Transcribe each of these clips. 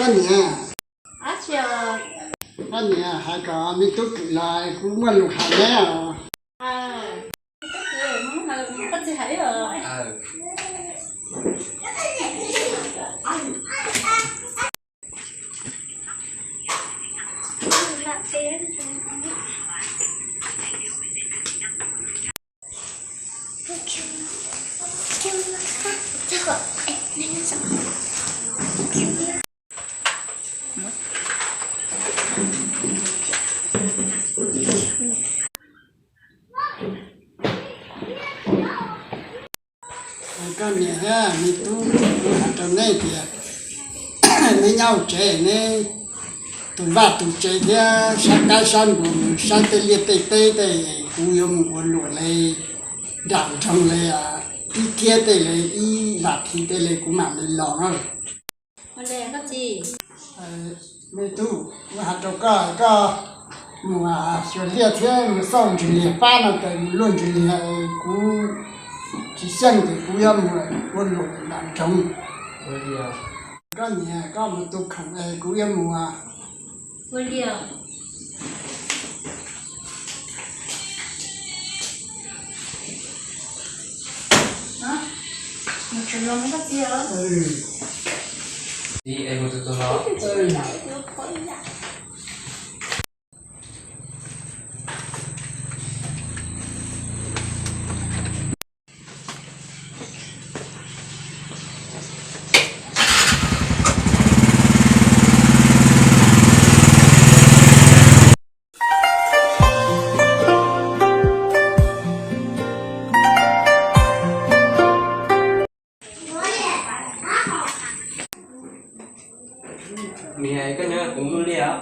Koj niam, koj niam hais kom me tub kwm los kuv muaj lus hais neb os. Koj niam thiab me tub, kuv hais rau neb tias neb nyob hauv tsev, neb tus vaj tus tsev thiab saib qaib saib npua, mus saib tej liaj tej teb tej, kuv yuav mus ua luam li nram nroog li, ib thiab tej li ib vas thiv tej li kuv mam li los na. Me tub, kuv hais rau koj, koj mus xyuas liaj thiab mus xauj ntsis liag pab no ces mus luaj ntsis liag, kuv tsis xyeej ces kuv yuav mus ua luam nram nroog. Koj niam, koj mus tu khoom es kuv yuav mus. Niam, koj nyob kuv mus liaj os.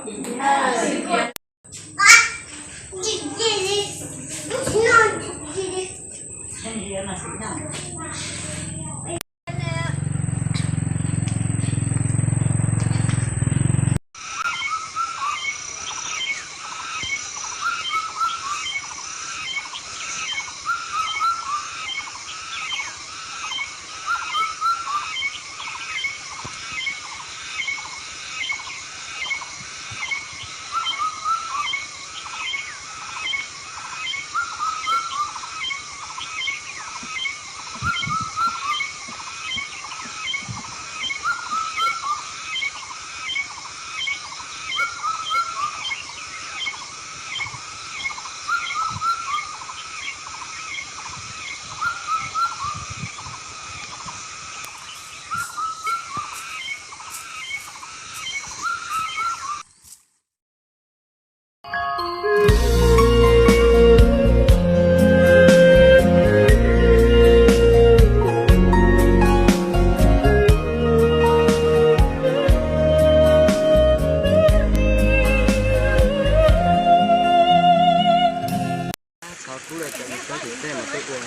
Txhob kub lawm, cov mus txog tim tej mas peb ua.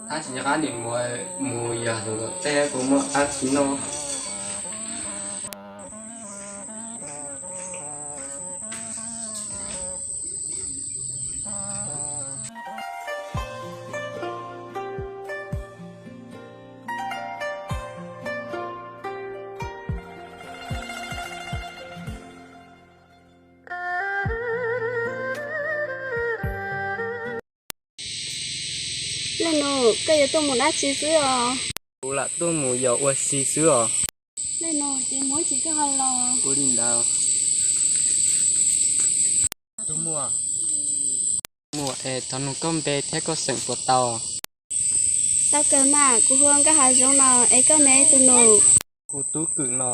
Ab tsis nco qab nim mus, mus yog tus tom tej kuv muaj ab tsis noj. Leej nus, koj yuav tuaj mus dab tsi xwb os? Kuv lam tuaj mus yos ua si xwb os. Leej nus, ces mus ib chim koj ho los. Ua li ntawd. Tus muam, tus muam es thov nug koj npe thiab koj xeem puas tau? Tau kawg mas, kuv hu ua Nkauj Hav Zoov no, es koj ne tus nus? Hu Tub Kwm no.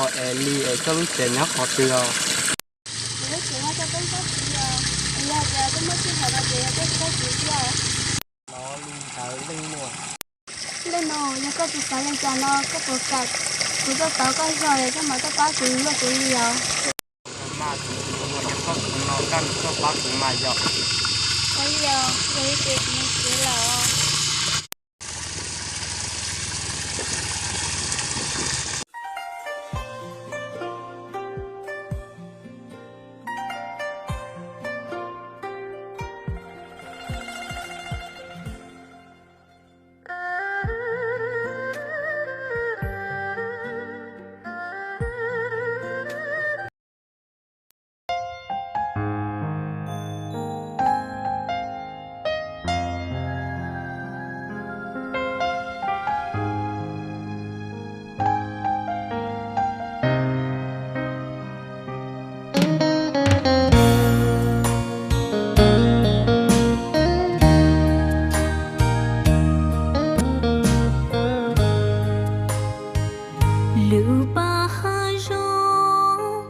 Es Lis, es koj lub tsev nyob qhov twg os? Kuv lub tsev nyob rau Peb Tsob Txiv os. Es yog tias koj muaj sij hawm no ces yog koj tsis tau txiv thiab. Los li ntawd leej muam. Leej muam, yog koj tsis xav li cas no koj puas kam kuv tuaj pauv koj zog es koj mam tuaj pab kuv luaj kuv li os? Mas kuv tsis muaj, yog koj tsis no koj tuaj pab kuv mas yog. Ua li os, yog li ces kuv mus tsev lawm. Lub paj hav zoov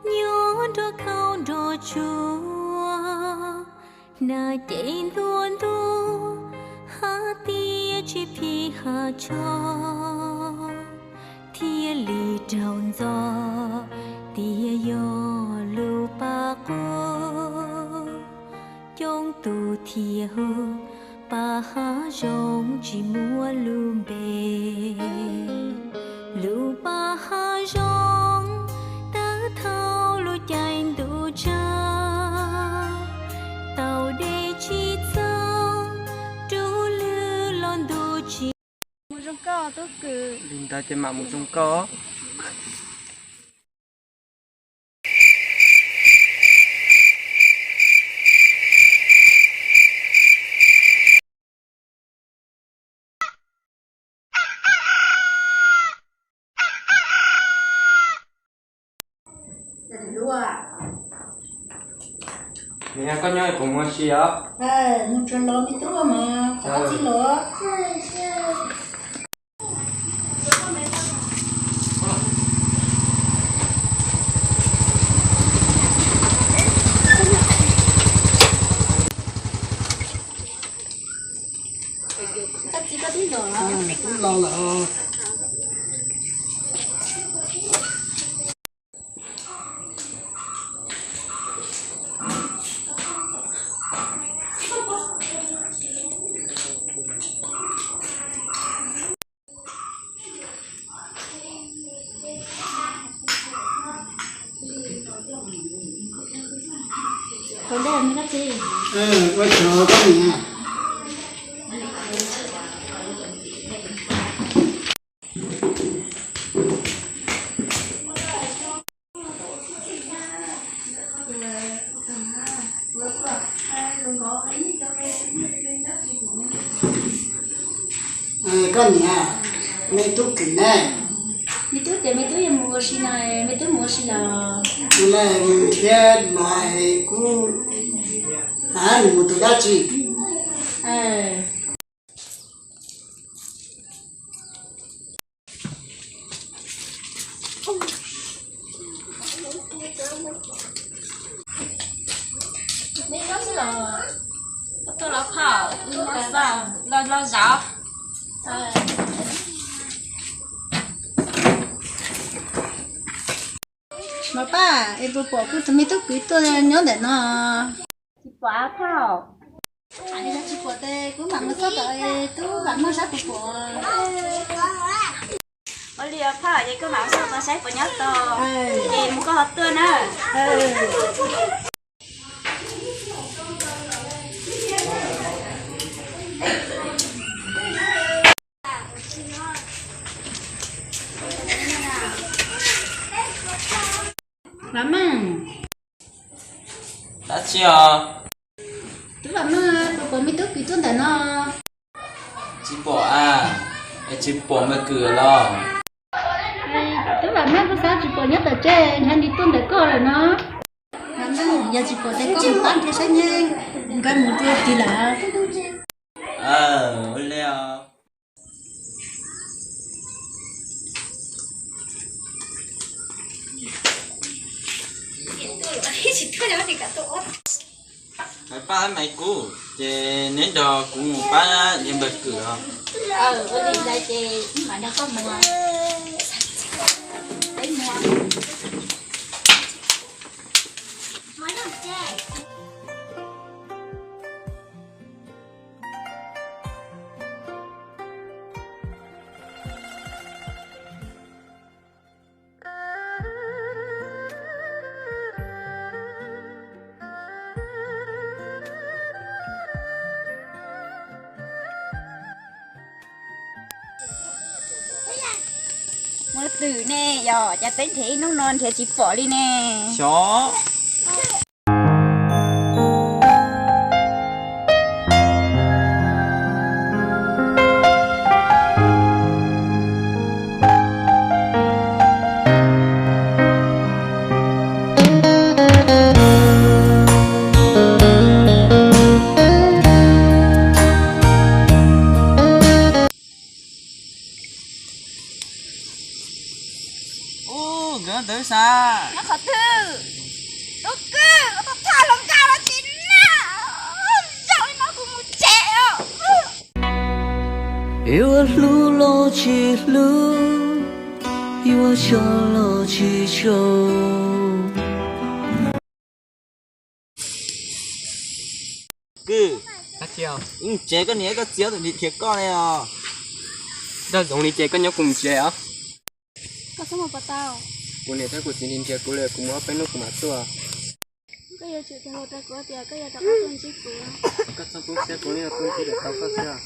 nyob nrog kaum nrog tsuag, nag ces ntuag ntuag, hav tiaj tsis phim hav tshoob, thiaj li raug ntxog tias yog lub paj quag. Coob tus thiaj hu paj hav zoov tsis muaj lub npe. Lub paj hav zoov tawg thaum lub caij ntuj tsaus, tau dej tsis txaus, rub lwg los ntuj tsis. Mus zoo koj tub kwv. Li ntawd ces mam mus zoo koj. Niam, koj nyob kuv mus ua si os. Mus tsuag los me tub mas, txhob txij los. Koj txiv koj twb los lawm. Ua tsaug koj niam. Koj niam, me tub kwv ne? Me tub tias me tub yuav mus ua si no, me tub mus ua si los? Mus thiab mas kuv, nws mus tus dab tsi? Tuaj los phauj, los zaum. Mas pab, es puas pom kuv tus me tub kwv tuaj nyob ntawm no? Tsis pom phauj. Yog tsis pom ces kuv mam mus xauj tom tub Vam Maj sab puas pom. Ua li os phauj, ces koj mam mus xauj tod saib puas nyob tod, ces mus koj ho tuaj na. Vam Maj. Dab tsi os? Tub Vam Maj, puas pom me tub kwv tuaj ntawm no? Tsis pom a, es tsis pom me kwv los? Tub Vam Maj, kuv xav tsis pom nyob tom tsev, ntshe nws tuaj ntawm koj lawm no. Vam Maj, yog tsis pom ces koj mus pab nrhiav saib nyob nkaus mus rau twg lawm. Ua li os. Hais pab maiv kub ces neb nrog kuv mus pab yawg npawg Kwm os. Ua li ntawd ces mam nrog koj mus. Muaj twm ne, yog cas peb nrhiav ib hnub no nrhiav tsis pom li ne. Xyov. Ub, nkawd ntawd xav nyob qhov twg? Tub Kwm, koj tau thaj hluas nkauj los tsis na, zaum li no kuv mus tsev os. Yuav hlub los tsis hlub, yuav tso los tsis tso. Kwm, mus tsev, koj niam koj txiv tus nrhiav koj ne os. Nrog zoo li ces koj nyob kuv mus tsev os. Koj txhob mus pom tau. Kuv niam thiab kuv txiv nrhiav kuv li, kuv mus ob peb hnub kuv mam tuaj. Koj yuav tsum tau hais rau kuv tias koj yuav rov qab tuaj ntsib kuv. Koj txhob poob siab, kuv yeej yuav tuaj ntsib kom tau koj xwb.